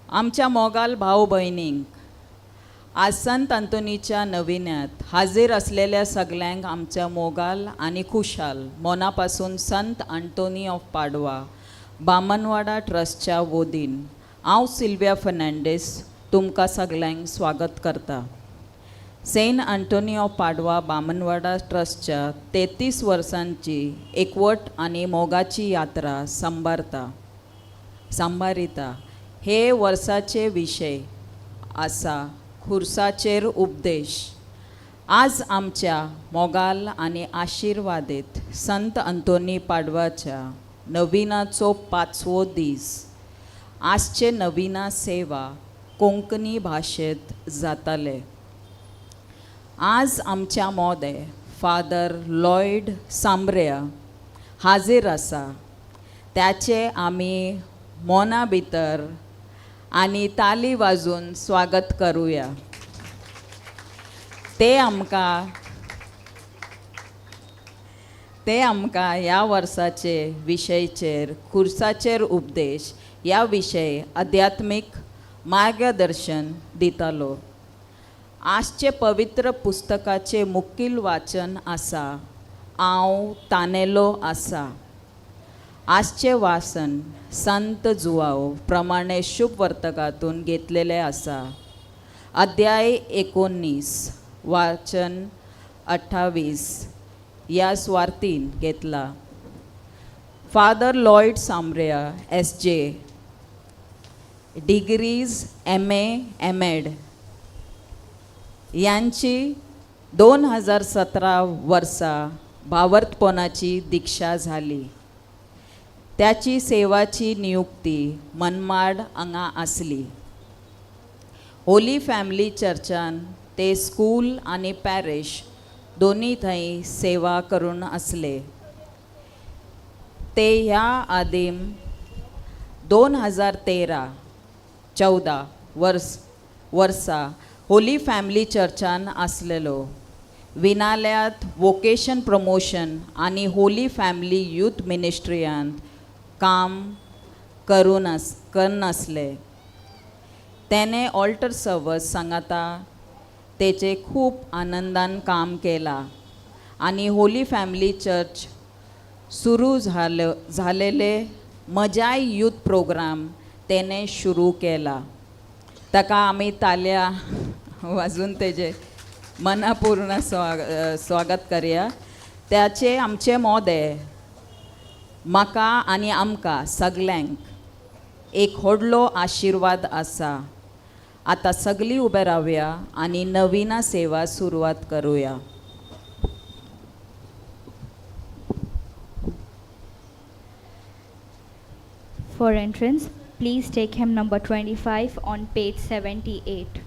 आमच्या मोगाल भाव भयणींक आज संत अंतोनीच्या नविन्यांत हाजीर आसलेल्या सगल्यांक आमच्या मोगाल आनी खुशाल मना पासून संत अंतोनी ऑफ पाडवा बामनवाडा ट्रस्टच्या वतीन हांव सिल्विया फर्नांडीस तुमकां सगल्यांक स्वागत करता. सेंट अंतोनी ऑफ पाडवा बामनवाडा ट्रस्टच्या 33 वर्सांची एकवट आनी मोगाची यात्रा सांबारता सांबारिता. हे वर्साचे विशय आसा खुर्साचेर उपदेश. आज आमच्या मोगाल आनी आशिर्वादेत संत अंतोनी पाडवाच्या नविनाचो 5वो दीस. आजचे नविना सेवा कोंकणी भाशेंत जाताले. आज आमच्या मोदे फादर लॉयड सांब्र्या हाजीर आसा. त्याचे आमी मोना भितर आनी ताली वाजून स्वागत करुया. ते आमकां ह्या वर्साचे विशयचेर खुर्साचेर उपदेश ह्या विशय अध्यात्मीक मार्गदर्शन दितालो. आजचे पवित्र पुस्तकाचे मुखेल वाचन आसा हांव तानेलो आसा. आजचें वाचन संत जुवाव प्रमाणे शुभ वर्तकांतून घेतलेलें आसा. अध्याय 19 वाचन 28 ह्या स्वार्थीन घेतला. Father Lloyd Sambria SJ, degrees MA M Ed यांची 2017 वर्सा भावार्थपणाची दीक्षा झाली. त्याची सेवाची नियुक्ती मनमाड हांगा आसली. होली फॅमिली चर्चान ते स्कूल आनी पॅरिश दोनी थंय सेवा करून आसले. ते ह्या आदीम 2013-14 वर्सा होली फॅमिली चर्चान आसलेलो. विनाल्यात वोकेशन प्रमोशन आनी होली फॅमिली यूथ मिनिस्ट्रियांत काम करून करनासले. तेणे ऑल्टर सर्वस सांगाता तेचे खूब आनंदान काम केलां आनी होली फॅमिली चर्च सुरू झालेले मजाय यूथ प्रोग्राम तेणे सुरू केला. ताका आमी ताल्या वाजून तेजे मनापूर्ण स्वागत करया. त्याचे आमचे मोदे म्हाका आनी आमकां सगल्यांक एक व्हडलो आशिर्वाद आसा. आतां सगळीं उबे रावया आनी नविना सेवा सुरवात करुया. For entrance, please take hymn number 25 on page 78.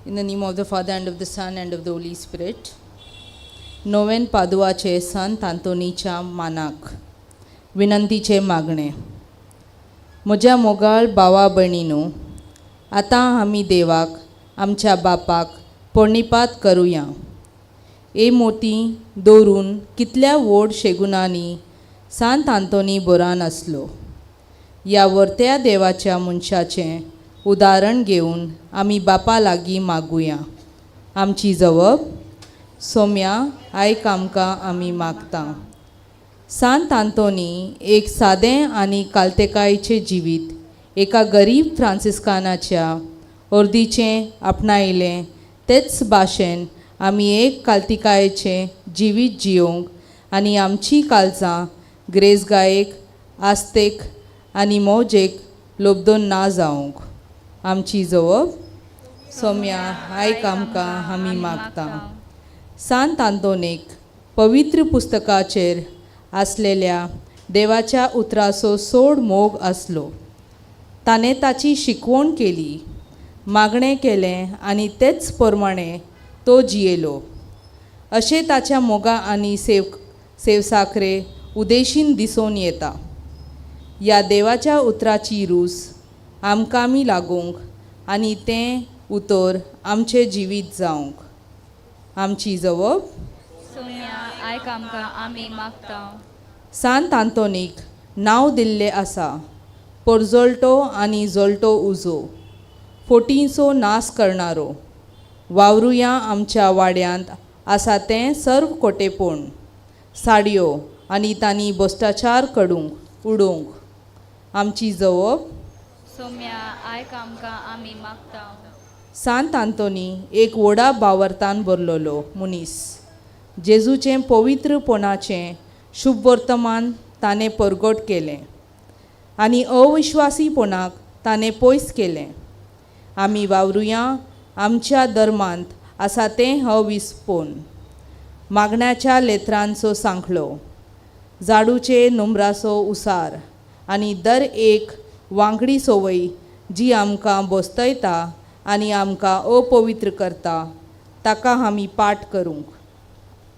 In the name of the Father, and of the Son, and of the Holy Spirit. नोवेन पादुआचे संत आंतोनीच्या मानाक विनंतीचे मागणे. म्हज्या मोगाळ भावा भयणीनू, आतां आमी देवाक आमच्या बापाक प्रणिपात करुया. ए मोती दवरून कितल्या व्हड शेगुणांनी सांत आंतोनी बोरान आसलो. ह्या वर्त्या देवाच्या मनशाचें उदाहरण घेवन आमी बापा लागीं मागुया. आमची जवब सोम्या आयक आमकां आमी मागता. सांत आंतोनी एक सादें आनी कालतेकायेचें जिवीत एका गरीब फ्रांसिस्कानाच्या अर्दीचें आपणायलें तेच भाशेन आमी एक कालतिकायेचें जिवीत जियोवंक आनी आमची कालजां ग्रेसगायेक आस्तेक आनी मौजेक लोबदोन ना जावंक. आमची जवब सोम्या आयक आमकां आमी मागता. सांत आंतोनीक पवित्र पुस्तकाचेर आसलेल्या देवाच्या उतराचो सोड मोग आसलो. ताणें ताची शिकवण केली, मागणें केलें आनी तेच प्रमाणें तो जियेलो. अशें ताच्या मोगा आनी सेवसाकरे उदेशीन दिसून येता. ह्या देवाच्या उतराची रूच आमकां आमी लागूंक आनी तें उतर आमचें जिवीत जावंक. आमची जवब सोम्या आयक आमकां आमी मागता. सांत आंतोनीक नांव दिल्लें आसा पोरजोल्टो आनी जळटो उजो, फोटींचो नाश करणारो. वावरुया आमच्या वाड्यांत आसा तें सर्व कोटेपण साडयो आनी तांणी भश्टाचार कडूंक उडोवंक. आमची जवब सोम्या आयक आमकां आमी मागता. सांत आंतोनी एक व्हडा बावर्तान भरलेलो मनीस. जेजूचें पवित्रपणाचें शुभवर्तमान ताणें परगट केलें आनी अविश्वासीपणाक ताणें पयस केलें. आमी वावरुया आमच्या धर्मांत आसा तें अविस्पोन मागण्याच्या लेत्रांचो सांखळो, जाडूचे नुमराचो उसार आनी दर एक वांगडी संवय जी आमकां बसतयता आनी आमकां अपवित्र करता ताका आमी पाठ करूंक.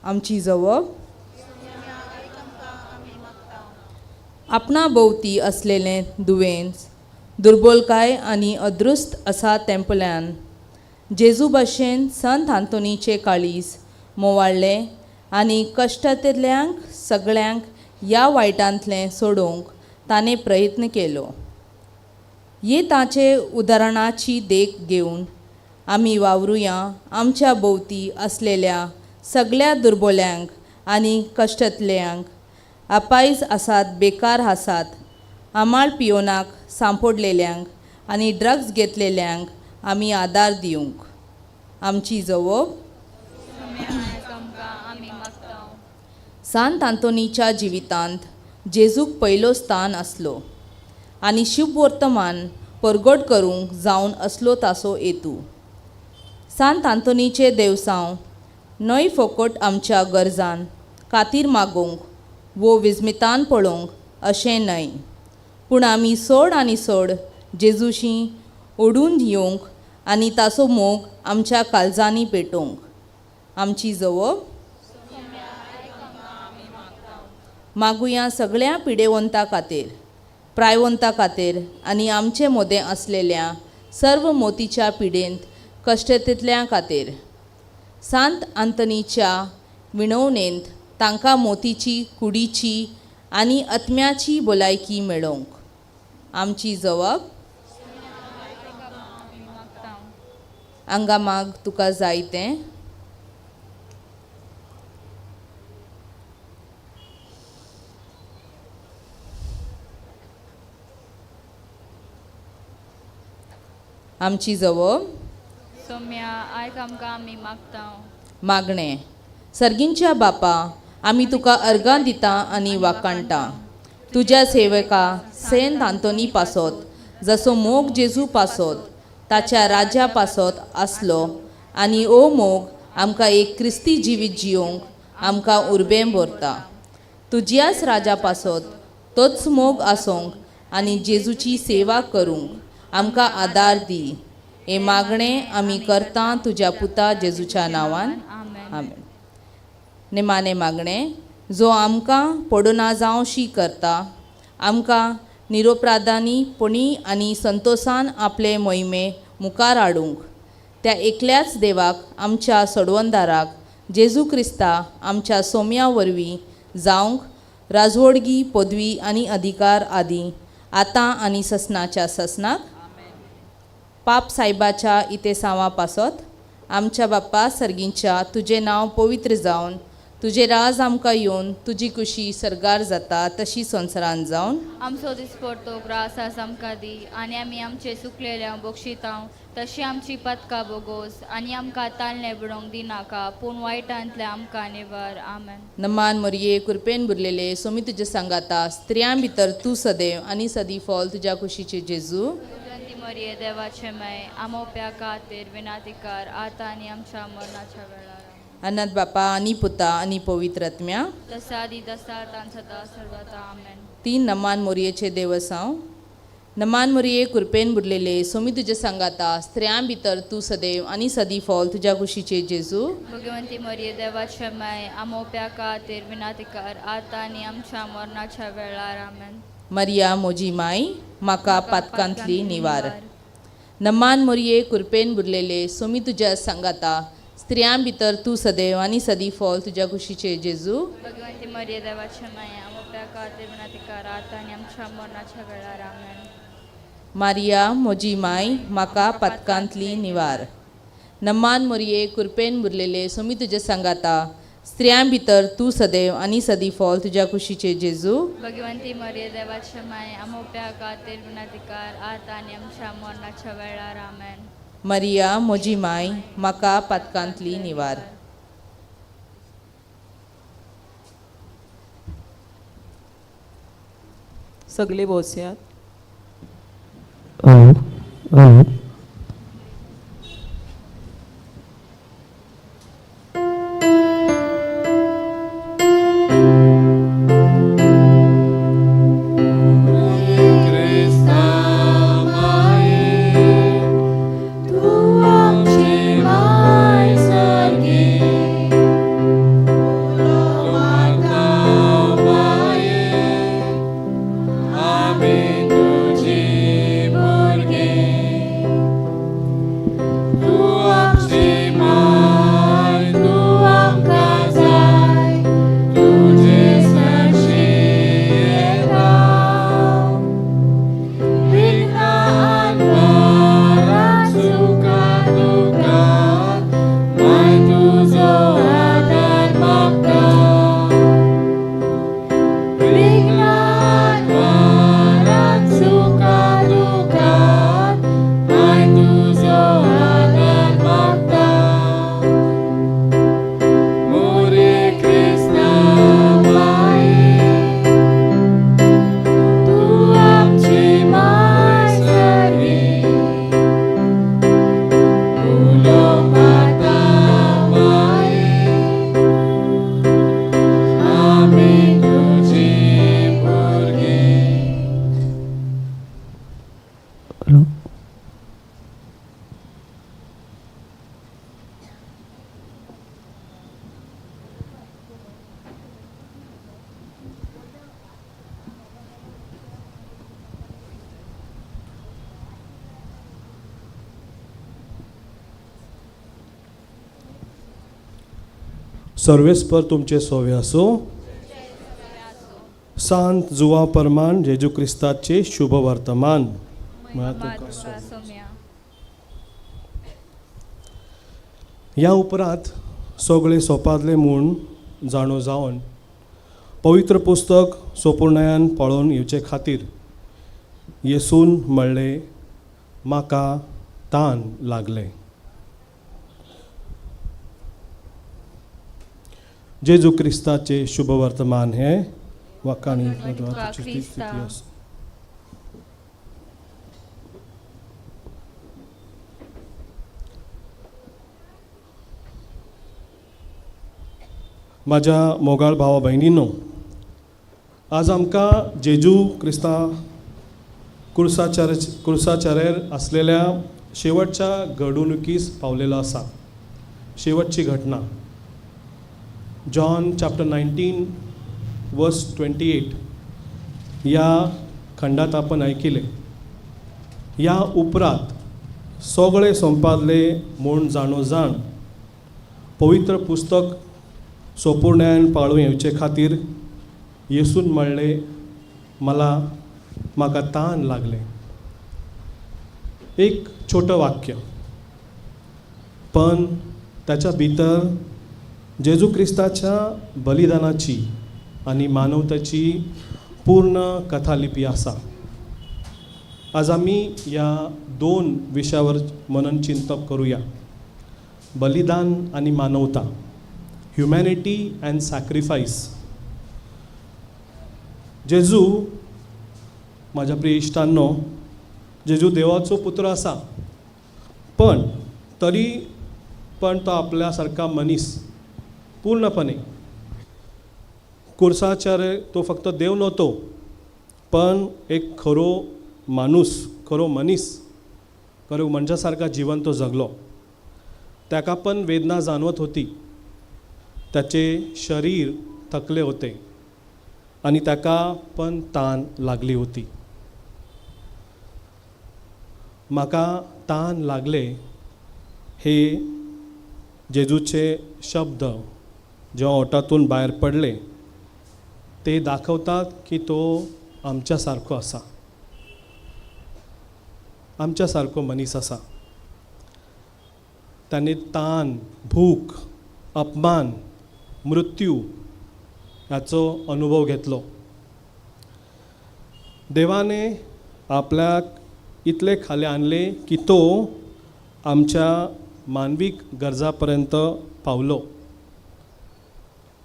आमची जवब आपणा भोंवती आसलेलें दुयेंस, दुर्बोलकाय आनी अदृस्त आसा तेंपल्यान जेजू भाशेन संत आंतोनीचें काळीज मोवाळ्ळें आनी कश्टांतल्यांक सगळ्यांक ह्या वायटांतलें सोडोवंक ताणें प्रयत्न केलो. हे ताचे उदाहरणाची देख घेवन आमी वावरुया आमच्या भोंवती आसलेल्या सगळ्या दुर्बोल्यांक आनी कश्टांतल्यांक, अपायज आसात, बेकार आसात, आमाळ पियोनाक सांपडलेल्यांक आनी ड्रग्स घेतलेल्यांक आमी आदार दिवंक. आमची जवब सांत आंतोनीच्या जिवितांत जेजूक पयलो स्थान आसलो आनी शुभवर्तमान परगट करूंक जावन असलो ताचो हेतू. सांत आंतोनीचें देवसांव न्हय फकत आमच्या गरजान खातीर मागूंक वो विस्मितान पळोवंक अशें न्हय, पूण आमी चड आनी चड जेजूशी ओडून येवंक आनी ताचो मोग आमच्या काळजांनी पेटोवंक. आमची जवब मागुया सगळ्या पिडेवंता खातीर, प्रायवंता खातीर आनी आमचे मदें आसलेल्या सर्व मोतीच्या पिडेंत कश्टतेंतल्या खातीर. सांत आंतनीच्या विणवणेंत तांकां मोतीची, कुडीची आनी आत्म्याची भलायकी मेळोवंक. आमची जवाब हांगा माग तुका जाय तें. आमची जवब सोम्या आयक आमकां आमी मागता. मागणें. सर्गींच्या बापा, आमी तुका अर्गां दिता आनी वाखाणटा तुज्या सेवका सेंत आंतोनी पासत, जसो मोग जेजू पासत ताच्या राज्या पासत आसलो आनी ओ मोग आमकां एक क्रिस्ती जिवीत जियोवंक आमकां उर्बें भरता. तुज्याच राजा पासत तोच मोग आसोंक आनी जेजूची सेवा करूंक आमकां आदार दी. हें मागणें आमी करता तुज्या पुता जेजूच्या नांवान, आमेन. निमाणें मागणें, जो आमकां पडना जावं शी करता, आमकां निरोपराधांनी पणी आनी संतोसान आपले मोहिमे मुखार हाडूंक त्या एकल्याच देवाक आमच्या सोडवणदाराक जेजू क्रिस्ता आमच्या सोम्या वरवीं जावंक राजवडगी पदवी आनी अधिकार आदी आतां आनी ससनाच्या ससनाक. पाप सायबाच्या इतेसांवा पासत आमच्या बाप्पा सर्गींच्या तुजें नांव पवित्र जावन तुजें राज आमकां येवन तुजी कुशी सर्गार जाता तशी संवसारान जावन. आमचो दिसपडतो ग्रास आज आमकां दी आनी आमी आमचे चुकलेल्या बक्षितांव तशी आमची पदकां बोगोस आनी आमकां तालने बुडोवंक दिनाका पूण वायटांतले आमकां निवार. आमेन. नमान मोरये कृपेन बुरलेले सोमी तुजे सांगाता स्त्रियां भितर तूं सदैव आनी सदी फॉल तुज्या कुशीचे जेजू. भगवंती मरिये देवाचे माय आमोप्या खातीर विनातिकार आतां आनी आमच्या मरणाच्या वेळार. अनाथ बापा आनी पुता आनी पवित्र आत्म्या. तसा आदी तसा आतां सदां सर्वता. आमेन. तीन नमान मोरयेचे देवसांव. नमान मोरये कृपेन बुरलेले सोमी तुजे सांगाता स्त्रियां भितर तूं सदैव आनी सदी फॉल तुज्या कुशीचे जेजू. भगवंती मरिये देवाचे माय आमोप्या खातीर विनातिकार आतां आनी आमच्या मरणाच्या वेळार. आमेन. मरिया मोजी माई म्हाका पातकांतली निवार. नमान मोरये कृपेन बुरलेले सोमी तुज्या सांगाता स्त्रियां भितर तूं सदैव आनी सदी फॉल तुज्या कुशीचे जेजू. भगवंती मरिये देवाचे माय आमोप्या खातीर विनातिकार आतां आनी आमच्या मरणाच्या वेळार. आमेन. मारिया म्हजी माय म्हाका पातकांतली निवार. नमान मोरये कृपेन बुरलेले सोमी तुजे सांगाता स्त्रियां भितर तूं सदैव आनी सदी फॉल तुज्या कुशीचे जेजू. भगवंती मरिये देवाचे माय आमोप्या खातीर विनातिकार आतां आनी आमच्या मरणाच्या वेळार. आमेन. मरिया म्हजी माय म्हाका पातकांतली निवार. सगळे बसयात. Hello, hello. Hello. सर्वेस्पर तुमचे सोवे आसूं. सांत जुवा परमान जेजू क्रिस्ताचे शुभ वर्तमान. म्हळ्यार तुमकां सोम्या. ह्या उपरांत सगळे सोंपादले म्हूण जाणो जावन पवित्र पुस्तक सोपूर्णयान पळोवन येवचे खातीर येसून म्हणलें म्हाका तान लागलें. जेजू क्रिस्ताचे शुभ वर्तमान हें वाखाणी तुका स्थिती क्रिस्ता. आसूं. म्हाज्या मोगाळ भावा भयणीनो, आज आमकां जेजू क्रिस्ता कुर्साचारेर आसलेल्या शेवटच्या घडणुकीस पावलेलो आसा. शेवटची घटना जॉन चॅप्टर 19 वर्स 28 ह्या खंडात आपण आयकिलें. ह्या उपरांत सगळे संपादले म्हूण जाणो जाण पवित्र पुस्तक सोपूर्ण्यान पाळूं येवचे खातीर येसून म्हणलें मला म्हाका तान लागलें. एक छोटं वाक्य, पण त्याच्या भितर जेजू क्रिस्ताच्या बलिदानाची आनी मानवताची पूर्ण कथालिपी आसा. आज आमी ह्या दोन विशयावर मनन चिंतप करुया, बलिदान आनी मानवता, ह्युमॅनिटी अँड सॅक्रिफायस. जेजू, म्हाज्या प्रिय इश्टांनो, जेजू देवाचो पुत्र आसा, पण तरी पण तो आपल्या सारका मनीस पूर्णपणे. कुर्साचार तो फक्त देव नव्हतो, पण एक खरो माणूस, खरो मनीस, खरो मनशासारका जीवन तो जगलो. ताका पण वेदना जाणवत होती, त्याचे शरीर थकले होते आणि ताका पण ताण लागली होती. म्हाका ताण लागले हे जेजूचे शब्द जेव्हा ओठातून भायर पडले ते दाखवतात की तो आमच्या सारको आसा, आमच्या सारको मनीस आसा. ताणें ताण, भूक, अपमान, मृत्यू हाचो अनुभव घेतलो. देवाने आपल्याक इतले खाली आणले की तो आमच्या मानवीक गरजापर्यंत पावलो.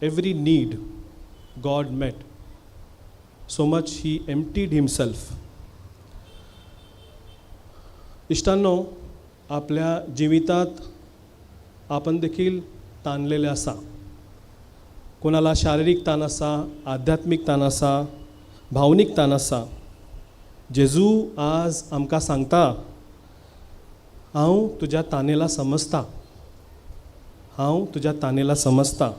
Every need God met, so much he emptied himself. इश्टांनो, आपल्या जिवितात आपण देखील ताणलेले आसा. कोणाला शारिरीक ताण आसा, आध्यात्मीक ताण आसा, भावनीक ताण आसा. जेजू आज आमकां सांगता, हांव तुज्या तानेला समजता, हांव तुज्या तानेला समजता,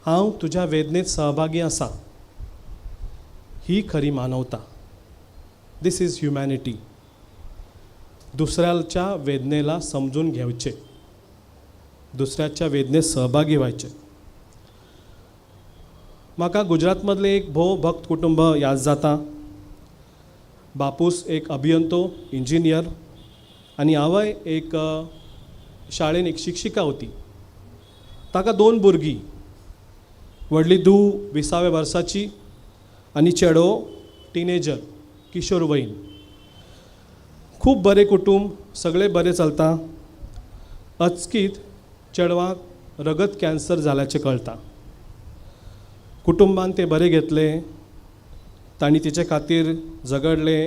हांव तुज्या वेदनेत सहभागी आसा. ही खरी मानवता. This is humanity. दुसऱ्याच्या वेदनेला समजून घेवचे, दुसऱ्याच्या वेदनेत सहभागी व्हायचे. म्हाका गुजरातमधले एक भोव भक्त कुटुंब याद जाता. बापूस एक अभियंतो, इंजिनियर आनी आवय एक शाळेन एक शिक्षिका होती. ताका दोन भुरगीं, व्हडली धूव 20व्या वर्साची आनी चेडो टिनेजर, किशोर वयीन. खूब बरें कुटूंब, सगळें बरें चलता. अचकीत चेडवाक रगत कॅन्सर जाल्याचें कळटा. कुटुंबान तें बरें घेतलें, तांणी तिचे खातीर झगडले,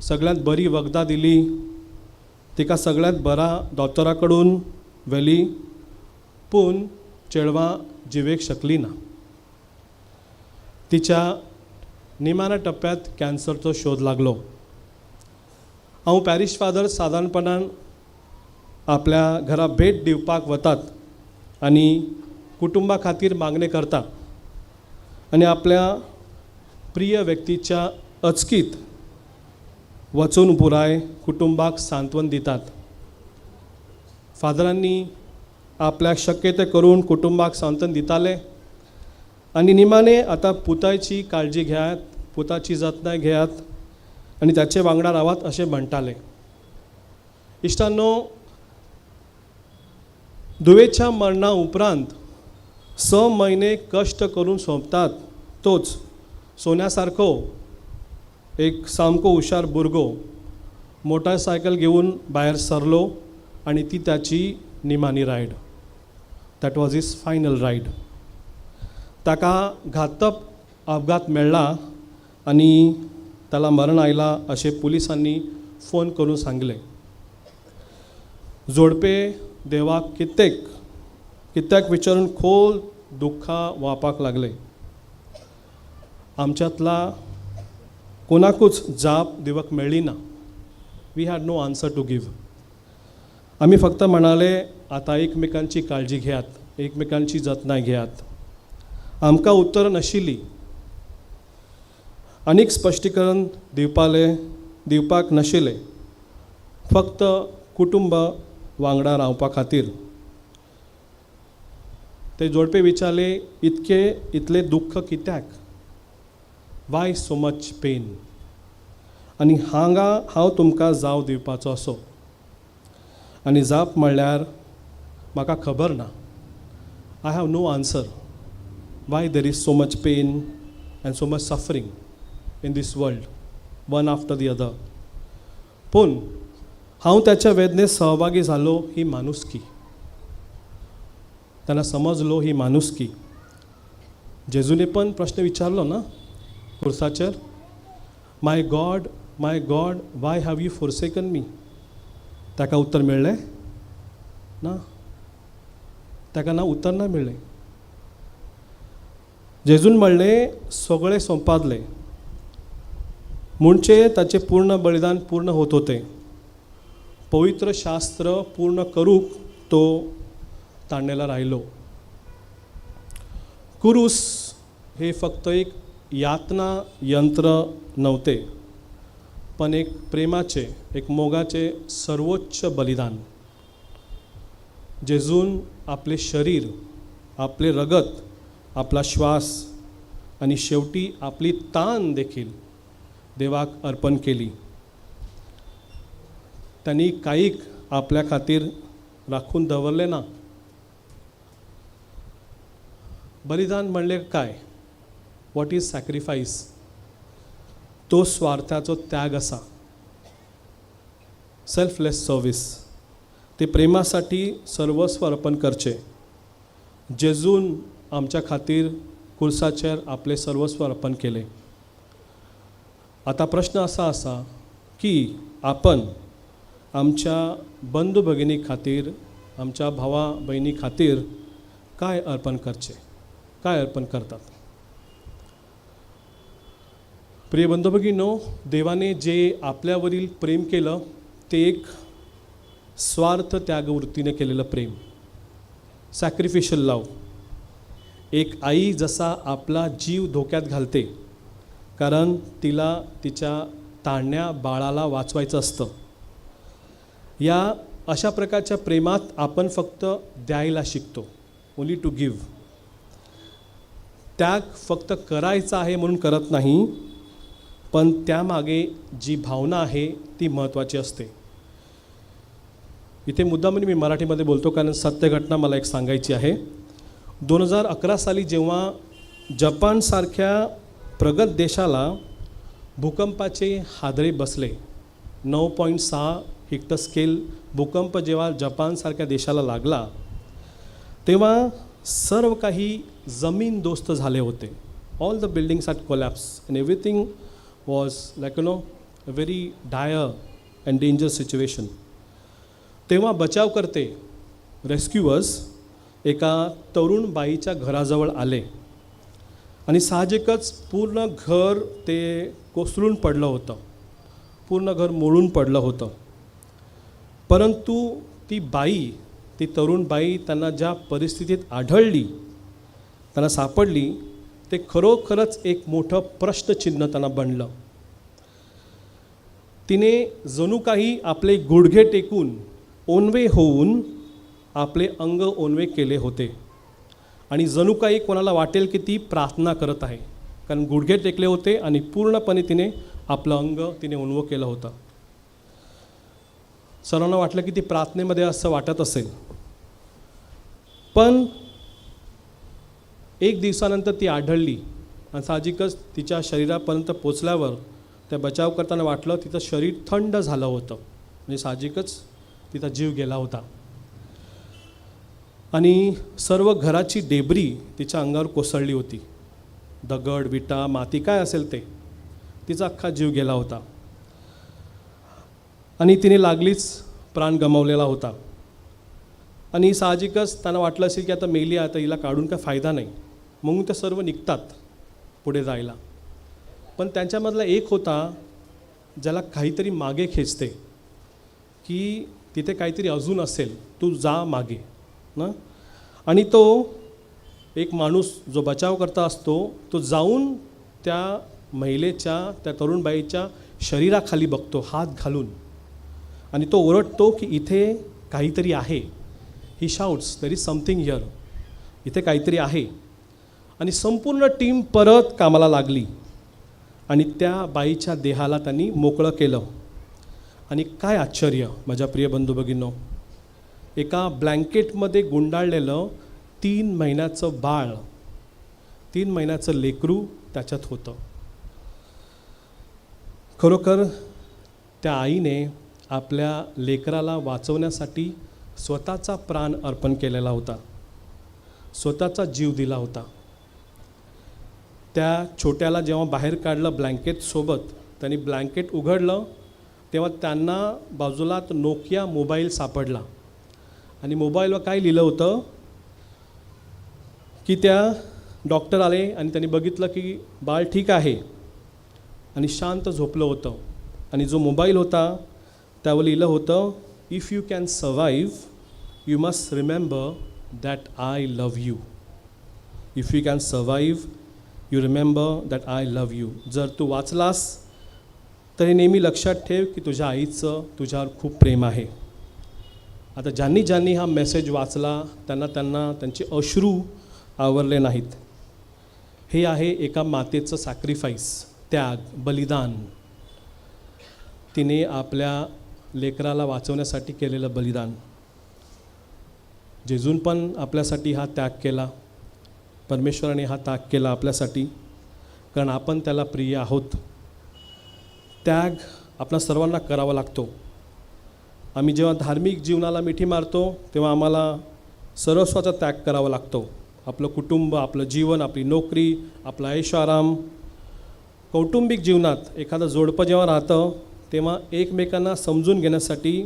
सगळ्यांत बरी वखदां दिली, तिका सगळ्यांत बरा दोतोरा कडून व्हेली, पूण चेडवां जिवेक शकली ना. तिच्या निमाण्या टप्प्यांत कॅन्सरचो शोध लागलो. हांव पॅरीश फादर सादारणपणान आपल्या घरा भेट दिवपाक वतात आनी कुटुंबा खातीर मागणें करता आनी आपल्या प्रिय व्यक्तीच्या अचकीत वचून पुराय कुटुंबाक सांत्वन दितात. फादरांनी आपल्याक शक्य तें करून कुटुंबाक सांत्वन दिताले आनी निमाणें आतां पुताची काळजी घेयात, पुताची जतनाय घेयात आनी ताचे वांगडा रावात अशें म्हणटाले. इश्टांनो, धुवेच्या मरणा उपरांत 6 म्हयने कश्ट करून सोंपतात तोच सोन्या सारको एक सामको हुशार भुरगो मोटारसायकल घेवन भायर सरलो आनी ती ताची निमाणी ride. That was his final ride. ताका घातक अपघात मेळ्ळा आनी ताला मरण आयला अशें पुलिसांनी फोन करून सांगलें. जोडपे देवाक कितेक कित्याक विचारून खोल दुख्खां व्हांवपाक लागले. आमच्यांतला कोणाकूच जाप दिवंक मेळ्ळी ना. We had no answer to give. आमी फक्त म्हणाले, आतां एकमेकांची काळजी घेयात, एकमेकांची जतनाय घेयात. आमकां उत्तरां नाशिल्लीं, आनीक स्पश्टीकरण दिवपाक नाशिल्लें, फक्त कुटुंब वांगडा रावपा खातीर. ते जोडपे विचारले, इतके इतले दुख्ख कित्याक? Why so much pain? आनी हांगा हांव तुमकां जाप दिवपाचो आसो आनी जाप म्हणल्यार म्हाका खबर ना. I have no answer why there is so much pain and so much suffering in this world, one after the other. पूण हांव त्याच्या वेदनेत सहभागी जालो ही माणुसकी. त्यांना समजलो ही माणुसकी. जेजूने पण प्रश्न विचारलो ना खुर्साचेर, "My God, my God, why have you forsaken me?" ताका उत्तर मेळ्ळें ना. ताका ना उत्तर ना मेळ्ळें. जेजून म्हणलें, सगळें सोंपादलें. म्हणजे ताचें पूर्ण बलिदान पूर्ण होत होते. पवित्र शास्त्र पूर्ण करूंक तो ताणेला राहिलो. कुरूस हे फक्त एक यातना यंत्र नव्हते, पण एक प्रेमाचे, एक मोगाचे सर्वोच्च बलिदान. जेजून आपले शरीर, आपले रगत, आपला श्वास आणि शेवटी आपली तान देखील देवाक अर्पण केली. त्यांनी काहीक आपल्या खातीर राखून दवरलें ना. बलिदान म्हणलें काय? What is sacrifice? तो स्वार्थाचो त्याग आसा, सेल्फलेस सर्वीस. ते प्रेमासाठी सर्वस्व अर्पण करचे. जेजून आमच्या खातीर कुर्साचेर आपले सर्वस्व अर्पण केले. आता प्रश्न असा आसा की आपण आमच्या बंधू भगिनी खातीर, आमच्या भावा भयणी खातीर काय अर्पण करचे, काय अर्पण करतात? प्रिय बंधू भगिनींनो, देवाने जे आपल्यावरील प्रेम केलं ते एक स्वार्थ त्यागवृत्तीने केलेलं प्रेम, सॅक्रिफिशियल लव. एक आई जसा आपला जीव धोक्यात घालते कारण तिला तिच्या तान्ह्या बाळाला वाचवायचं असतं, या अशा प्रकारच्या प्रेमात आपण फक्त द्यायला शिकतो, ओनली टू गिव्ह. त्याग फक्त करायचा आहे म्हणून करत नाही, पण त्यामागे जी भावना आहे ती महत्त्वाची असते. इथे मुद्दामून मी मराठीमध्ये बोलतो कारण सत्य घटना मला एक सांगायची आहे. 2011 साली जेव्हा जपानसारख्या प्रगत देशाला भूकंपाचे हादरे बसले, 9.6 रिक्टर स्केल भूकंप जेव्हा जपानसारख्या देशाला लागला तेव्हा सर्व काही जमीनदोस्त झाले होते. All the buildings had collapsed and everything was like a very dire and danger situation. तेव्हा बचावकर्ते, रेस्क्युअर्स एका तरुण बाईच्या घराजवळ आले आणि साहजिकच पूर्ण घर ते कोसळून पडलं होतं, पूर्ण घर मोडून पडलं होतं. परंतु ती बाई, ती तरुण बाई त्यांना ज्या परिस्थितीत आढळली, त्यांना सापडली, ते खरोखरच एक मोठं प्रश्नचिन्ह त्यांना बनलं. तिने जणू काही आपले गुडघे टेकून ओनवे होऊन आपले अंग ओनवे केले होते आणि जणू काही कोणाला वाटेल की ती प्रार्थना करत आहे, कारण गुडघे टेकले होते आणि पूर्णपणे तिने आपलं अंग तिने ओनवं केलं होतं. सर्वांना वाटलं की ती प्रार्थनेमध्ये असं वाटत असेल. पण एक दिवसानंतर ती आढळली आणि साहजिकच तिच्या शरीरापर्यंत पोचल्यावर त्या बचाव करताना वाटलं तिचं शरीर थंड झालं होतं, म्हणजे साहजिकच तिचा जीव गेला होता आणि सर्व घराची डेब्री तिच्या अंगावर कोसळली होती. दगड, विटा, माती काय असेल ते, तिचा अख्खा जीव गेला होता आणि तिने लागलीच प्राण गमावलेला होता. आणि साहजिकच त्यांना वाटलं असेल की आता मेली, आता हिला काढून काय फायदा नाही, म्हणून ते सर्व निघतात पुढे जायला. पण त्यांच्यामधला एक होता ज्याला काहीतरी मागे खेचते की तिथे काहीतरी अजून असेल, तू जा मागे ना. आणि तो एक माणूस जो बचाव करता असतो तो जाऊन त्या महिलेच्या, त्या तरुणबाईच्या शरीराखाली बघतो हात घालून आणि तो ओरडतो की इथे काहीतरी आहे. He shouts, "There is something here." इथे काहीतरी आहे. आणि संपूर्ण टीम परत कामाला लागली आणि त्या बाईच्या देहाला त्यांनी मोकळं केलं. आणि काय आश्चर्य माझ्या प्रिय बंधू भगिनींनो, एका ब्लँकेटमध्ये गुंडाळलेलं 3 महिन्याचं बाळ, 3 महिन्याचं लेकरू त्याच्यात होतं. खरोखर त्या आईने आपल्या लेकराला वाचवण्यासाठी स्वतःचा प्राण अर्पण केलेला होता, स्वतःचा जीव दिला होता. त्या छोट्याला जेव्हा बाहेर काढलं ब्लँकेटसोबत, त्यांनी ब्लँकेट उघडलं तेव्हा त्यांना बाजूलात नोकिया मोबाईल सापडला. आणि मोबाईलवर काय लिहिलं होतं की त्या डॉक्टर आले आणि त्यांनी बघितलं की बाळ ठीक आहे आणि शांत झोपलं होतं. आणि जो मोबाईल होता त्यावर लिहिलं होतं, if you can survive you must remember that I love you. If you can survive you remember that I love you. जर तू वाचलास तरी नेहमी लक्षात ठेव की तुझ्या आईचं तुझ्यावर खूप प्रेम आहे. आता ज्यांनी ज्यांनी हा मेसेज वाचला त्यांना त्यांना त्यांचे अश्रू आवरले नाहीत. हे आहे एका मातेचं सॅक्रिफाईस, त्याग, बलिदान. तिने आपल्या लेकराला वाचवण्यासाठी केलेलं बलिदान. जेजून पण आपल्यासाठी हा त्याग केला, परमेश्वराने हा त्याग केला आपल्यासाठी, कारण आपण त्याला प्रिय आहोत. त्याग आपल्या सर्वांना करावा लागतो. आम्ही जेव्हा धार्मिक जीवनाला मिठी मारतो तेव्हा आम्हाला सर्वस्वाचा त्याग करावा लागतो. आपलं कुटुंब, आपलं जीवन, आपली नोकरी, आपला ऐशोआराम. कौटुंबिक जीवनात एखादं जोडपं जेव्हा राहतं तेव्हा एकमेकांना समजून घेण्यासाठी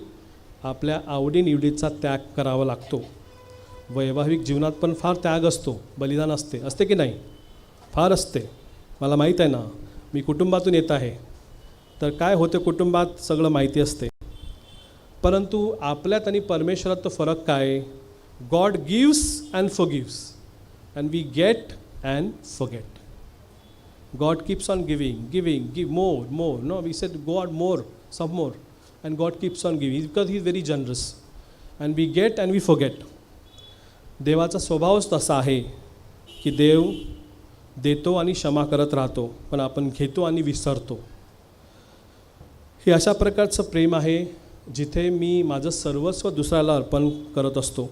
आपल्या आवडीनिवडीचा त्याग करावा लागतो. वैवाहिक जीवनात पण फार त्याग असतो, बलिदान असते. असते की नाही? फार असते. मला माहीत आहे ना, मी कुटुंबातून येत आहे, तर काय होते कुटुंबात सगळं माहिती असते. परंतु आपल्यात आणि परमेश्वरात तो फरक काय? God gives and forgives and we get and forget. God keeps on giving, giving, give more, more. No, we said God more, some more. And God keeps on giving because He is very generous. And we get and we forget. देवाचा स्वभावच तसा आहे की देव देतो आणि क्षमा करत राहतो, पण आपण घेतो आणि विसरतो. हे अशा प्रकारचं प्रेम आहे जिथे मी माझं सर्वस्व दुसऱ्याला अर्पण करत असतो.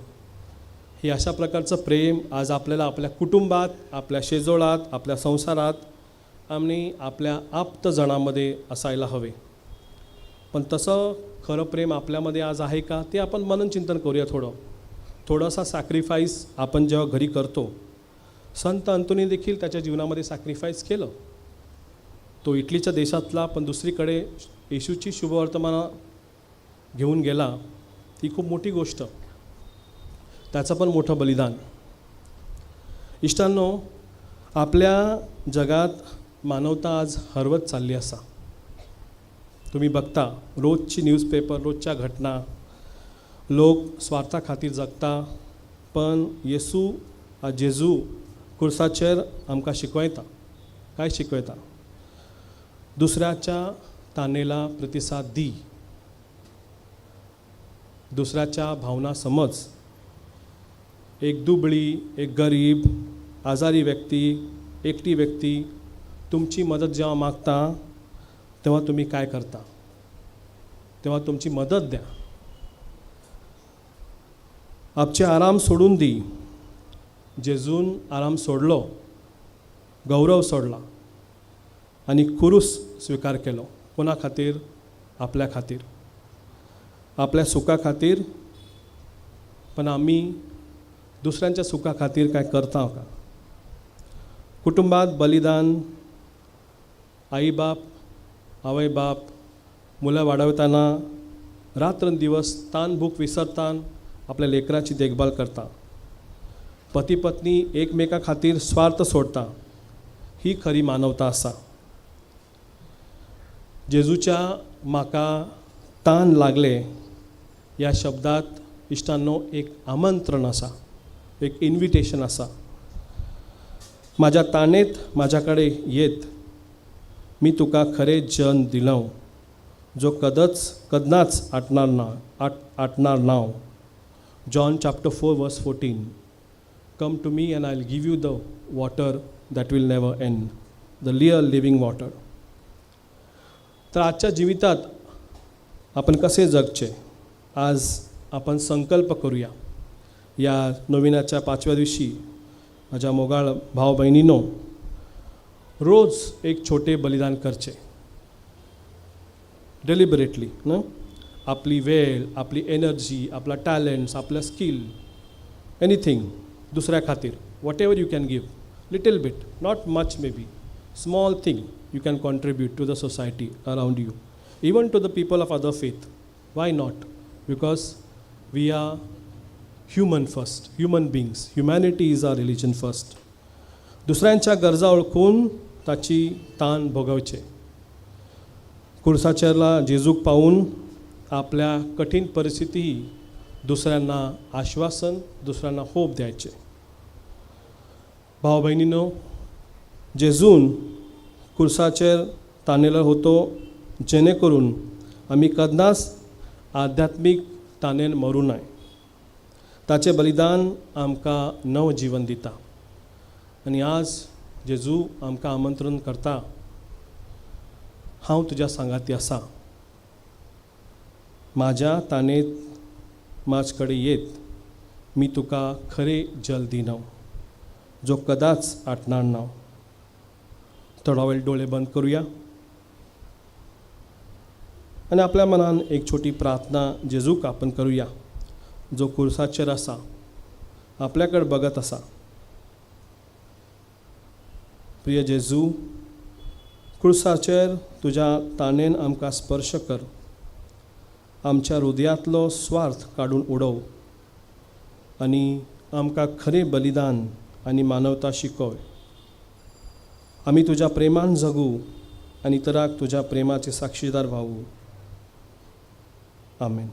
हे अशा प्रकारचं प्रेम आज आपल्याला आपल्या कुटुंबात, आपल्या शेजोळात, आपल्या संसारात आणि आपल्या आप्तजणामध्ये असायला हवे. पण तसं खरं प्रेम आपल्यामध्ये आज आहे का ते आपण मननचिंतन करूया. थोडं थोडासा सॅक्रिफाईस आपण जेव्हा घरी करतो. संत अंतोनी देखील त्याच्या जीवनामध्ये सॅक्रिफाईस केलं. तो इटलीच्या देशातला, पण दुसरीकडे येशूची शुभवर्तमानं घेऊन गेला. ती खूप मोठी गोष्ट, त्याचं पण मोठं बलिदान. इश्टांनो, आपल्या जगात मानवता आज हरवत चालली असा. तुम्ही बघता रोजची न्यूजपेपर, रोजच्या घटना, लोक स्वार्था खातीर जगता. पण येसू, जेजू खुर्साचेर आमकां शिकवता. काय शिकवता? दुसऱ्याच्या तानेला प्रतिसाद दी, दुसऱ्याच्या भावना समज. एक दुबळी, एक गरीब, आजारी व्यक्ती, एकटी व्यक्ती तुमची मदत जेव्हा मागता तेव्हा तुम्ही काय करता? तेव्हा तुमची मदत द्या. आपचे आराम सोडून दी. जेजून आराम सोडलो, गौरव सोडला आनी कुरूस स्विकार केलो. कोणा खातीर? आपल्या खातीर, आपल्या सुखा खातीर. पण आमी दुसऱ्यांच्या सुखा खातीर काय करता का? कुटुंबात बलिदान, आई बाप, आवय बाप मुलं वाढवताना रात्रंदिवस तान भूक विसरतान आपल्या लेकराची देखभाल करता. पती पत्नी एकमेका खातीर स्वार्थ सोडता. ही खरी मानवता आसा. जेजूच्या म्हाका तान लागले ह्या शब्दात इश्टांनो एक आमंत्रण आसा, एक इन्विटेशन आसा. म्हाज्या ताणेत म्हाज्या कडेन येत, मी तुका खरें जन दिलो, जो कदच कदनाच आटणार ना, आटणार ना. John chapter 4 verse 14. Come to me and I will give you the water that will never end, the real living water. तर आजच्या जिवितात आपण कसे जगचे, आज आपण संकल्प करूया. या नविनाच्या 5व्या दिवशी माझ्या मोगाळ भाव बहिणींनो, रोज एक छोटे बलिदान करचे, डेलिबरेटली न. आपली वेळ, आपली एनर्जी, आपला टॅलंट्स, आपलं स्किल, एनीथिंग दुसऱ्या खातीर, whatever you can give, little bit, not much, maybe small thing you can contribute to the society around you, even to the people of other faith. Why not? Because we are human first, human beings. Humanity is our religion first. दुसऱ्यांच्या गरजा ओळखून ताची ताण भोगवचे. कुर्साचेरला जेजूक पावून आपल्या कठीण परिस्थिती दुसऱ्यांना आश्वासन, दुसऱ्यांना होप द्यायचे. भाव बहिणीनो, जेजून कुर्साचेर तानेलो होतो जेणे करून आमी केन्नाच आध्यात्मीक तानेन मरूं नये. ताचें बलिदान आमकां नव जीवन दिता आनी आज जेजू आमकां आमंत्रण करता, हांव तुज्या सांगाती आसा, म्हाज्या तानेत म्हाज कडेन येत, मी तुका खरें जल दिना जो कदाच आटणार ना. थोडा वेळ डोळे बंद करूया आनी आपल्या मनान एक छोटी प्रार्थना जेजूक आपण करूया, जो कुर्साचेर आसा, आपल्याकडे बघत आसा. प्रिय जेजू, कुर्साचेर तुज्या ताणेन आमकां स्पर्श कर, आमच्या हृदयांतलो स्वार्थ काडून उडोव आनी आमकां खरें बलिदान आनी मानवता शिकय. आमी तुज्या प्रेमान जगू आनी इतराक तुज्या प्रेमाचे साक्षीदार व्हावू. आमेन.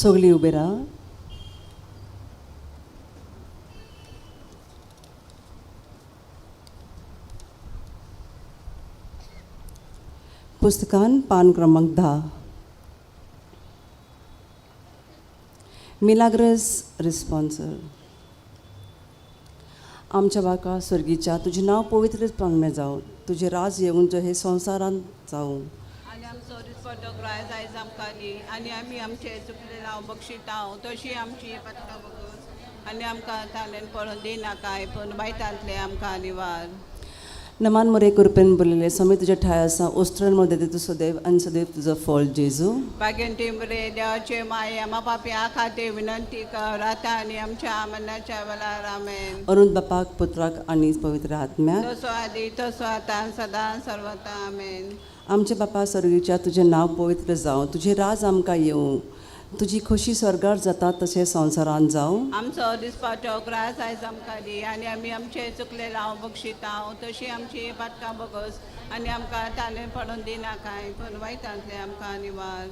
सगळीं उबी राव. पुस्तकान पान क्रमांक 10. मिलाग्रस रिस्पॉन्सर. आमच्या बाका स्वर्गीच्या, तुजें नांव पवित्र पांगणें जावं, तुजें राज येवन जो हे संवसारांत जावं. आनी आमचो दिसपट्टो ग्रास आयज आमकां दी आनी आमी आमचे चुकले नांव बक्षितांव तशी आमची पत्ता बगोस आनी आमकां ताणें पळोवन दिनाकाय पूण वायटांतलें आमकां निवार. नमान मोरे कृपेन बोलिले, स्वामी तुज्या ठाय आसा, ओस्त्रन मध्ये तूं सदैव आनी सदैव तुजो फळ जेजू. भाग्यंती मरे देवाचे माये आमा पापया खातीर विनंती कर आतां आनी आमच्या मरणाच्या वेळार. आमेन. अरुण बापाक पुत्राक आनी पवित्र आत्म्याक. तसो आदी तसो आतां सदां सर्वता. आमेन. आमच्या बापा स्वर्गीच्या, तुजें नांव पवित्र जावं, तुजें राज आमकां येवं, तुजी खोशी स्वर्गार जाता तशें संवसारांत जावं. आमचो दिसपाचो ग्रास आयज आमकां दी आनी आमी आमचे चुकले नांव बक्षितांव तशी आमची पातकां बगोस आनी आमकां ताणें पडून दिनाकाय पूण वायटांतलें आमकां निवार.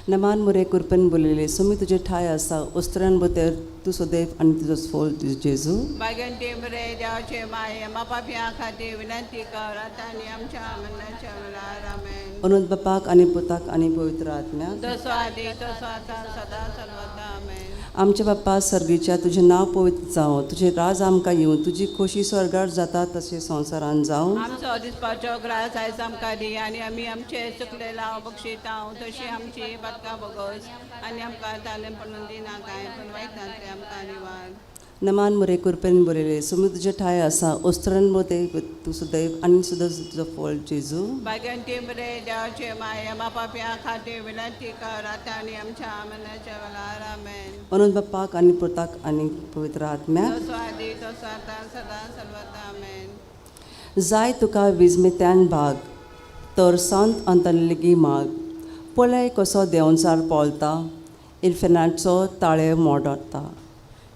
नमान मोरे कृपेन बोलिले, स्वामी तुजें ठाय आसा, ओस्त्रन भितर तूं सदैव आनी तुजो फळ जेजू. भाग्यंती मरे देवाचे माये आमा पापया खातीर विनंती कर आतां आनी आमच्या मरणाच्या वेळार. आमेन. अनंत बापाक आनी पुताक आनी पवित्र आत्म्याक. तसो आदी तसो आतां सदां सर्वता. आमेन. आमच्या बाप्पा सर्गीच्या, तुजें नांव पवित्र जावं, तुजें राज आमकां येवं, तुजी खोशी स्वर्गार जाता तशें संवसारांत जावं. आमचो दिसपाचो ग्रास आयज आमकां दी आनी आमी आमचे चुकले नांव बक्षितांव तशी आमची पातकां बगोस आनी आमकां ताणें पडून दिनाकाय पूण वायटांतलें आमकां निवार. नमान मोरे कृपेन बोलिले, स्वामी तुजें ठाय आसा, ओस्त्रन मध्ये तूं सदैव आनी सुद्दां तुजो फळ जेजू. भाग्यंती मरे देवाचे माये आमा पापया खातीर विनंती कर आतां आनी आमच्या मरणाच्या वेळार. आमेन. अनंत बापाक आनी पुताक आनी पवित्र आत्म्याक. तसो आदी तसो आतां सदां सर्वता. आमेन. जाय तुका विजमेत्यान भाग तर संत अंतरलिगी माग, पळय कसो देंवचार पोलता, इन्फेनाचो ताळे मोडता.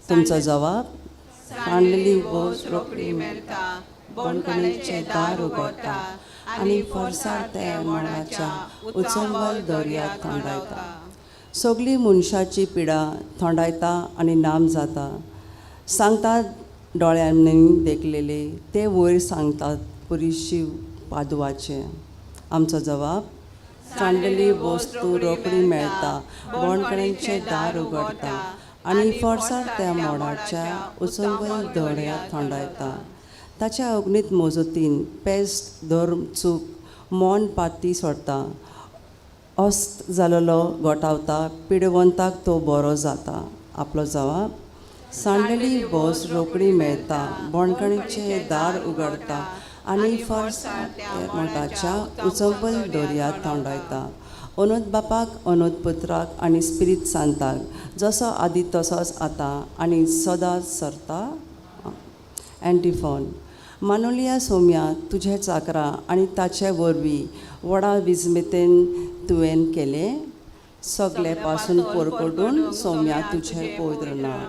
तुमचो जवाब, सांडलेली वोस रोखडी मेळटा, बोणकाणेचें दार उगडटा आनी फोर्सार ते मोडाच्या उचंबल दर्याक थंडायता. सगळी मनशाची पिडा थंडायता आनी नाम जाता. सांगतात दोळ्यांनी देखलेले ते वयर सांगतात पुरीशी पादवाचे. आमचो जवाब, सांडलेली वस्तू रोखडी मेळटा, बोणकणेचें दार उगडटा आनी फोर्सार त्या मोडाच्या उचंबल दर्याक थंडायता. ताच्या अग्नीत मोजतीन पेस्ट धर्म चूक मौन पाती सोडता, अस्त जालेलो गोठावता, पिडवंताक तो बरो जाता. आपलो जवाब, सांडलेली बस रोखडी मेळटा, बोणकणीचें दार उगडटा आनी फोर्सार त्या मोटाच्या उचंबल दर्याक थंडायता. अनंत बापाक, अनंत पुत्राक आनी स्पिरीत सांताक, जसो आदी तसोच आतां आनी सदांच सरता. अँटीफोन. मानोलिया सोम्या, तुझे चाकरां आनी ताचे वरवीं व्हडा विजमेतेन तुवें केलें सगळे पासून पोरकडून सोम्या तुझे पवित्र नांव.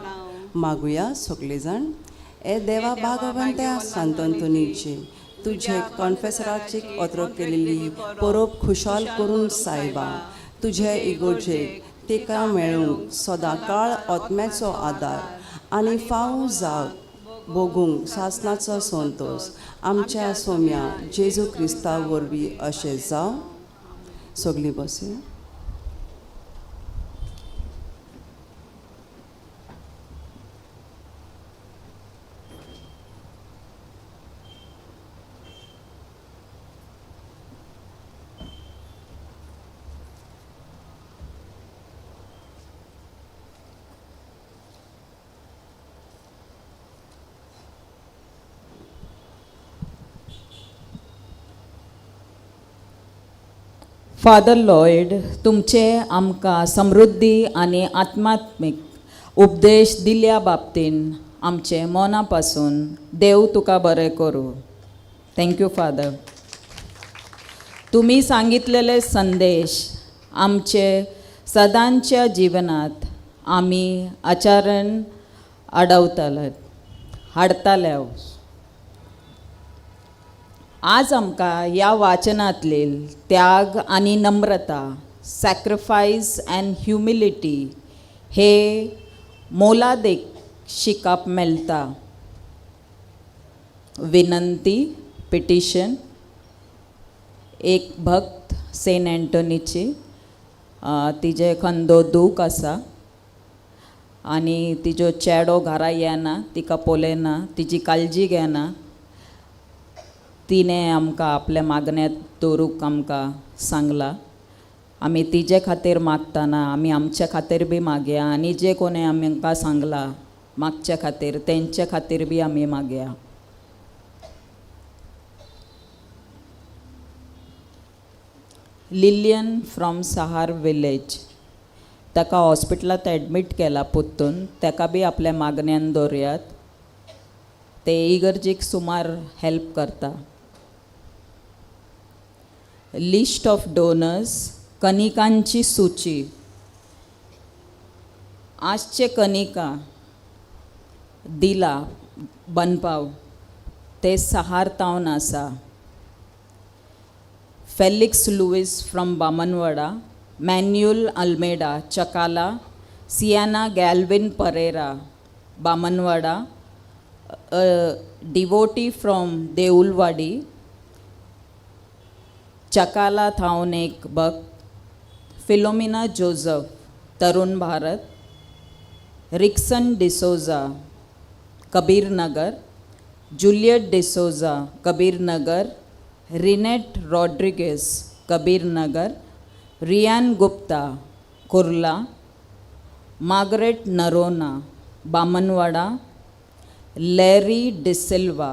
मागुया सगळे जाण. ए देवा भागवंत्या सांतंतनीची, तुझे कॉन्फेसराची ओत्र केलेली परोब खुशाल करून सायबा, तुझे इगोर्जेक तेका मेळूंक सदांकाळ आत्म्याचो आदार आनी फावो जाग भोगूंक सासणाचो संतोश आमच्या सोम्या जेजू क्रिस्ता वरवीं अशें जावं. सगळीं बसया. फादर लॉयड, तुमचे आमकां समृद्धी आनी आत्मात्मीक उपदेश दिल्या बाबतीन आमचे मना पासून देव तुका बरें करूं. Thank you father. तुमी सांगितलेले संदेश आमचे सदांच्या जिवनात आमी आचरण आडवतले हाडताले. आज आमकां ह्या वाचनांतले त्याग आनी नम्रता, सॅक्रिफायस अँड ह्युमिलिटी हे मोलादीक शिकप मेळटा. विनंती पिटिशन. एक भक्त सेंट एंटोनीची, तिजे खंदो दूख आसा आनी तिजो चेडो घरा येना, तिका पळयना, तिजी काळजी घेना. तिणें आमकां आपल्या मागण्यांत दवरूंक आमकां सांगलां. आमी तिजे खातीर मागतना आमी आमचे खातीर बी मागया आनी जे कोणें आमकां सांगलां मागचे खातीर तेंचे खातीर बी आमी मागया. लिलियन फ्रॉम सहार विलेज, ताका हॉस्पिटलांत एडमीट केला परतून, ताका बी आपल्या मागण्यान दवरयात. ते इगर्जीक सुमार हेल्प करता. लिस्ट ऑफ डोनर्स, कनिकांची सुची. आजचे कनिका दिला बनपाव, ते सहार तावन आसा. Felix Luis from Bamanwada, Manuel Almeida Chakala, Sienna Galvin Pereira Bamanwada, devotee from Deulwadi, Chakala थावन एक भक्त, Philomena Joseph Tarun Bharat, Rickson D'Souza Kabirnagar, Juliet D'Souza Kabirnagar, Rinet Rodrigues Kabirnagar, Riyan Gupta Kurla, Margaret Noronha Bamanwada, Larry D'Silva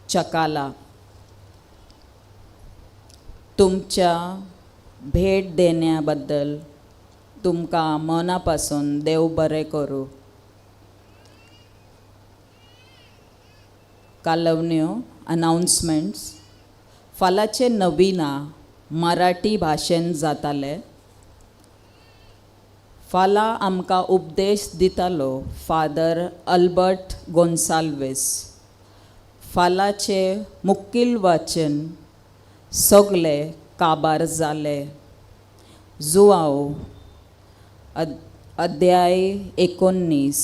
Chakala. तुमच्या भेट देण्याबद्दल तुमकां मना पासून देव बरें करूं. कालवण्यो, अनाउन्समेंट्स. फाल्याचे नविना मराठी भाशेन जाताले. फाल्यां आमकां उपदेश दितालो फादर अल्बर्ट गोन्साल्वीस. फाल्याचे मुखेल वाचन सगळे काबार जाले, जुआव अध्याय 19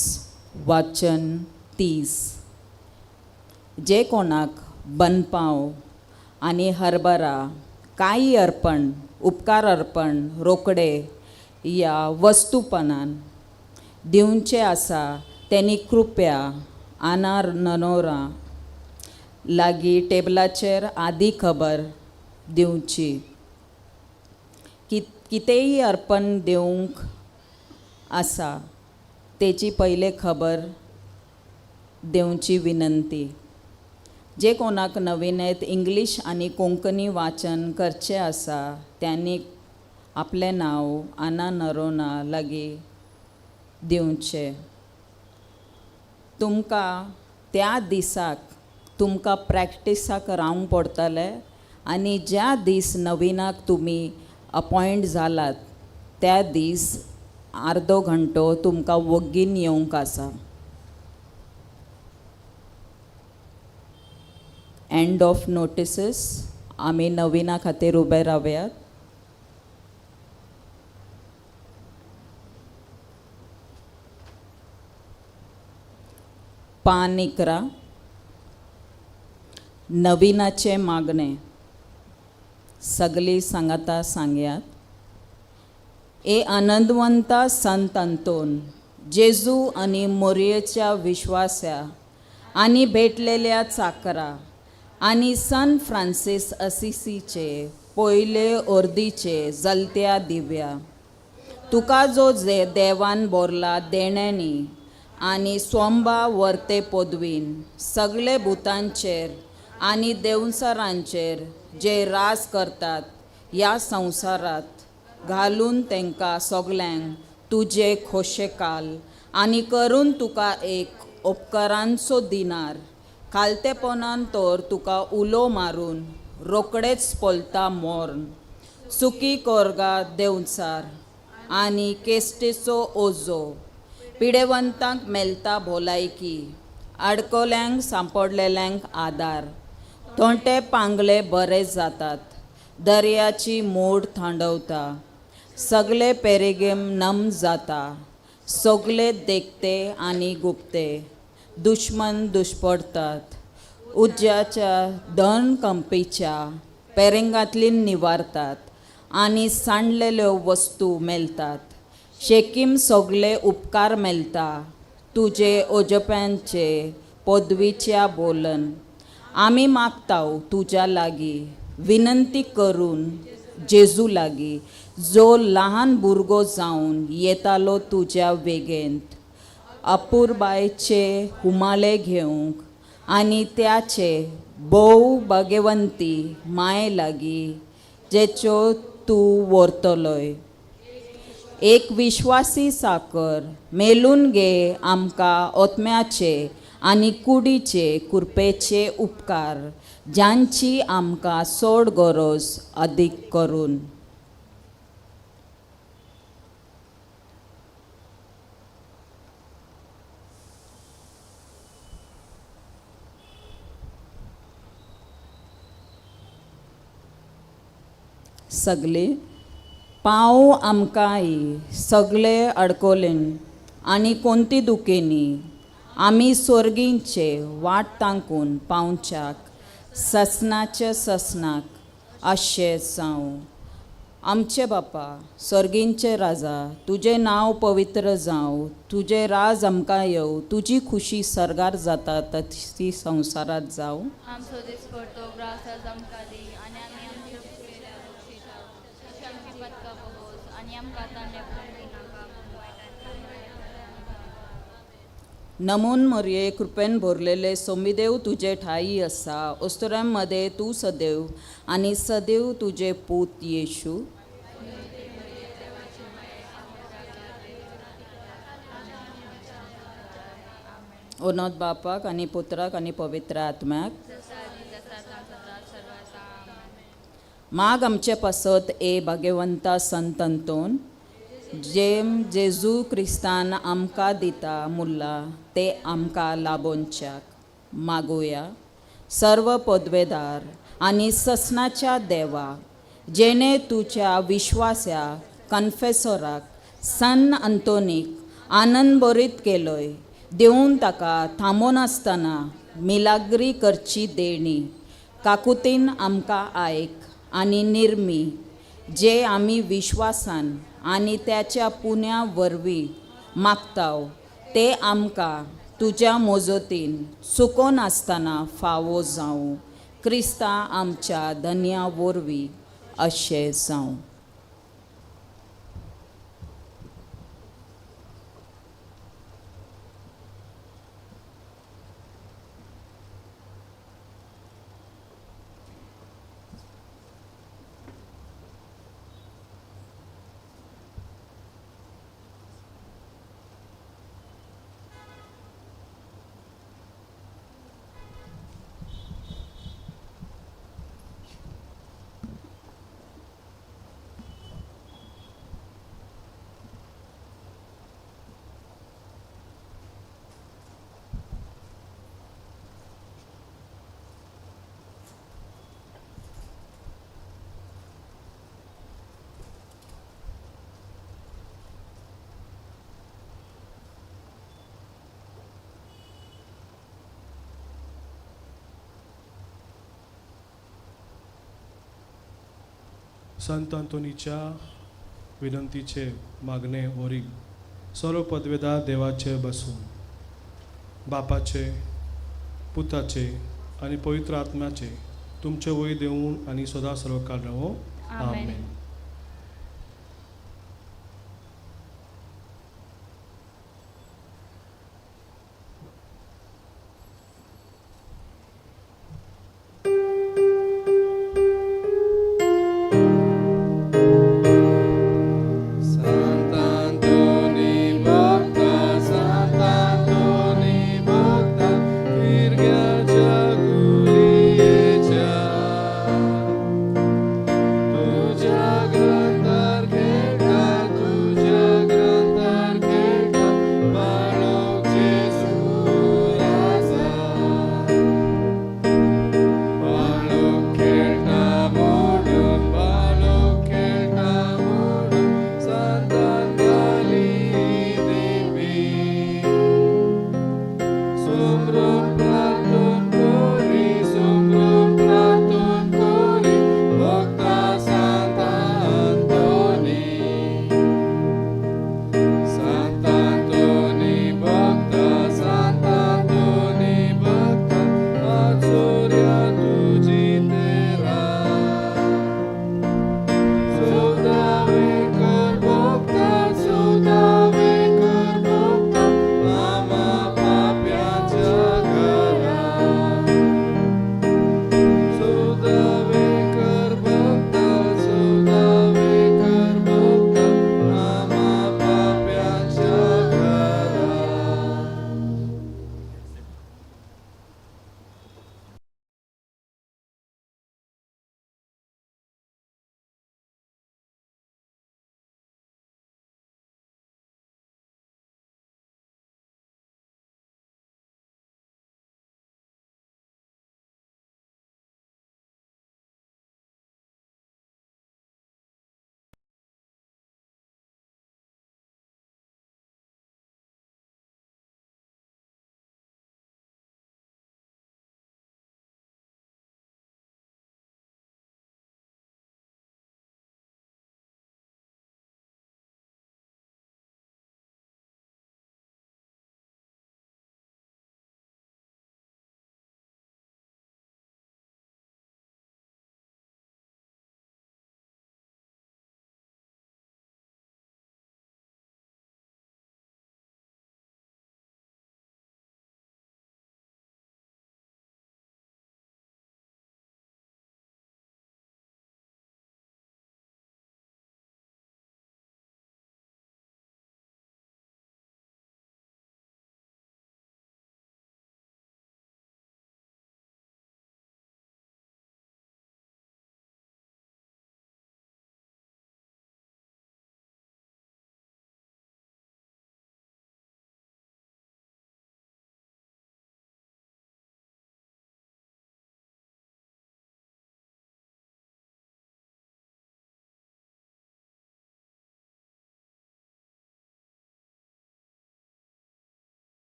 वाचन 30. जे कोणाक बनपाव आनी हरबरा कांय अर्पण, उपकार अर्पण, रोकडे या वस्तुपणान दिवचें आसा तेणी कृपया आनार ननोरा लागीं टेबलाचेर आदी खबर दिवची. कितेंय अर्पण दिवंक आसा तेची पयलें खबर दिवची विनंती. जे कोणाक नवीनेत इंग्लीश आनी कोंकणी वाचन करचें आसा त्यांनी आपलें नांव आना नरोना लागीं दिवचें. तुमकां त्या दिसाक तुमकां प्रॅक्टिसाक रावंक पडटलें आनी ज्या दीस नविनाक तुमी अपॉयंट जालात त्या दीस अर्दो घंटो तुमकां वोगीन येवंक आसा. एंड ऑफ नोटिसीस. आमी नविना खातीर उबे रावयात. पान 11. नविनाचें मागणें. सगळीं सांगाता सांगयात. ए आनंदवंता संत अंतोन जेजू आनी मोरयेच्या विश्वास्या आनी भेटलेल्या चाकरा आनी सन फ्रांसीस असिसीचे पयले अर्दीचे जलत्या दिव्या, तुका जो जे देवान बोरला देण्यांनी आनी सोंबा वर्ते पदवीन सगळे भुतांचेर आनी देवसरांचेर जे राज करतात ह्या संवसारांत घालून तांकां सगल्यांक तुजे खोशेकाल आनी करून तुका एक उपकारांचो दिनार खालतेपणान तर तुका उलो मारून रोकडेच पलता मोर्न सुकी कोरगा देंवचार आनी केस्टेचो ओजो पिडेवंतांक मेळटा भलायकी आडकोल्यांक सांपडलेल्यांक आदार तोंटे पांगले बरे जातात दर्याची मोड थांडवता सगळे पेरेगेम नम जाता. सगले देखते आनी गुप्ते दुश्मन दुश्पडतात उज्याच्या धन कंपीच्या पेरेंगांतली निवारतात आनी सांडलेल्यो वस्तू मेळटात शेकीम सगले उपकार मेळटा तुजे ओजप्यांचे पदवीच्या बोलन आमी मागताव तुज्या लागीं विनंती करून जेजू लागीं जो लहान भुरगो जावन येतालो तुज्या वेगेंत अपुरबायचे हुमाले घेवंक आनी त्याचे भोव भाग्यवंती माये लागीं जेच्यो तूं व्हरतलोय एक विश्वासी साकर मेलून घे आमकां ओतम्याचे आनी कुडीचे कुरपेचे उपकार जांची आमकां चड गरज अदीक करून. सगळे पाव आमकांय सगळे अडकोलेन आनी कोणती दुकेनी आमी सोर्गींचे वाट तांकून पावच्याक ससनाचे ससनाक अशें जावं. आमचे बापा सर्गींचे राजा तुजें नांव पवित्र जावं तुजें राज आमकां येवं तुजी खुशी सर्गार जाता तशी संवसारांत जावं. आमचो दिसपडतो ग्रास आज आमकां दी आनी आमी आमचे चुकलेल्या बक्षिता तशी आमची पदकां बगोस आनी आमकां ताणें पडूंक दिनाका पूण वायटांतल्यान आमकां. नमून मोरये कृपेन भरलेले सोमिदेव तुजे ठाई आसा ओस्तोरां मदें तूं सदैव आनी सदैव तुजे पूत येशू. ओनोद बापाक आनी पुत्राक आनी पवित्र आत्म्याक. माग आमचे पासत ए भाग्यवंता संत अंतोन जेम जेजू क्रिस्तान आमकां दिता मुल्ला ते आमकां लाबोवच्याक मागोया. सर्व पदवेदार आनी ससनाच्या देवा जेणे तुज्या विश्वास्या कन्फेसोराक सन अंतोनीक आनंद बरीत केलोय देवन ताका थांबोनासतना मिलाग्री करची देणी काकुतीन आमकां आयक आनी निर्मी जे आमी विश्वासान आनी त्याच्या पुण्या वरवीं मागताव ते आमकां तुज्या मोजोतीन चुकोनासतना फावो जावं क्रिस्ता आमच्या धन्या वरवीं अशें जावं. संत अंतोनीच्या विनंतीचे मागणे वरी सर्व पदवेदार देवाचे बसून बापाचे पुताचे आनी पवित्र आत्म्याचे तुमचे वय देवून आनी सदां सर्वकाळ रावो. आमेन. आमेन.